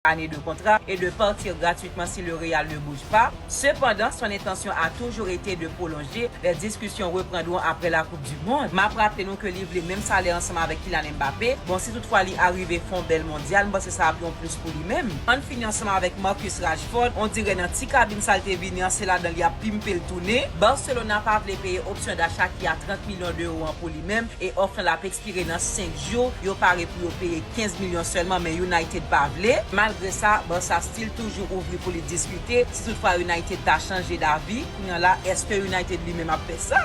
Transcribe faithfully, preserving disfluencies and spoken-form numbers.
années de contrat et de partir gratuitement si le Real ne bouge pas. Cependant, son intention a toujours été de prolonger. Les discussions reprendront après la Coupe du Monde. M ap raple nou ke li vle menm salè ansanm avèk Kylian Mbappé. Bon, si toutfwa li arive fè yon bèl mondyal, m panse sa ap yon plis pou li menm. Ann fini ansanm avèk Marcus Rashford. On dirè nan ti kabin sa l te vini an, se ladan li ap pimpe l tounen. Barcelona pa vle peye opsyon dacha ki a trant milyon de ewo an pou li menm, e òf lan l ap ekspire nan senk jou. Yo pare pou yo peye kenz milyon sèlman, men United pa vle. Malgre sa, Barça still toujou ouvri pou li diskite. Si toutfwa United ta chanje davi, kounye a la, èske United li menm ap fè sa?